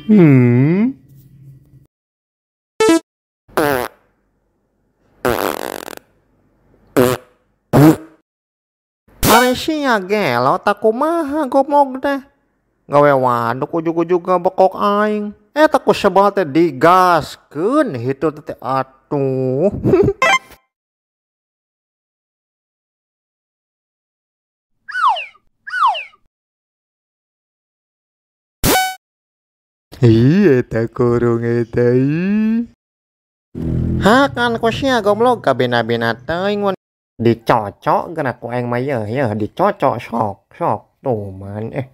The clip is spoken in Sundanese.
Ari sia gelo tak kumaha goblok teh. Gawe waduk ujug-ujug ngabekok aing. Eta ku sebel teh digaskeun hitut teh atuh. Ih, eta kurung eta ih. Hakan ku sia goblok kabina-bina teuing mun dicocok geuna ku aing mah yeuh yeuh dicocok sok sok tuh man eh.